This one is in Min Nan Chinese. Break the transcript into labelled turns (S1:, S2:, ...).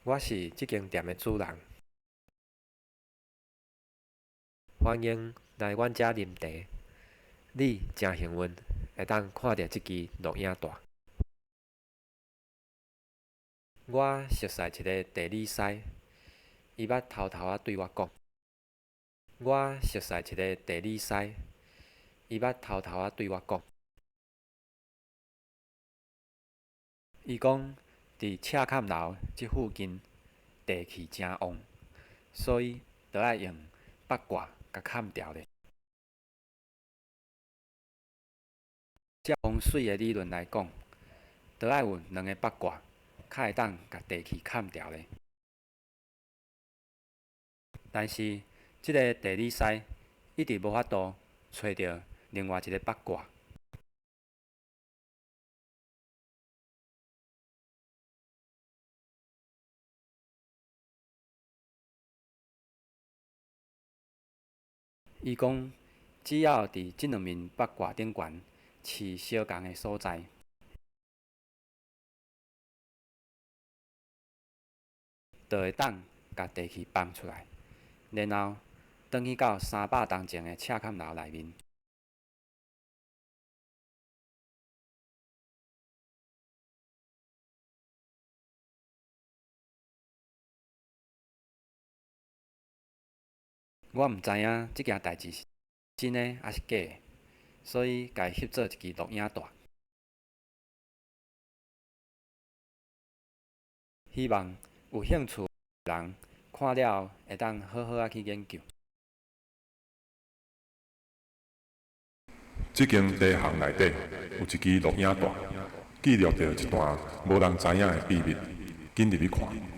S1: 我是這間店的主人，歡迎來阮遮啉茶。你誠幸運會當看著這支錄影帶。我熟似一个地理師，伊捌偷偷仔對我講。我熟似一个地理師，伊捌偷偷仔對我講。伊講，佇赤崁樓這附近地氣誠旺，所以著愛用八卦共崁牢咧。照風水的理論來講，著愛有兩个八卦，較會當共地氣崁牢咧。但是，這个地理師一直無法度揣著另外一个八卦。伊講，只要佇這兩面八卦頂懸飼相仝的所在，就會當共地氣放出來，然後轉去到300冬前的赤崁樓內面。我毋知影這件代誌是真的抑是假的，所以共伊翕做一支錄影帶。希望有興趣的人看了後會當好好仔去研究。
S2: 這間茶行內底有一支錄影帶，記錄著一段無人知影的秘密，緊入去看。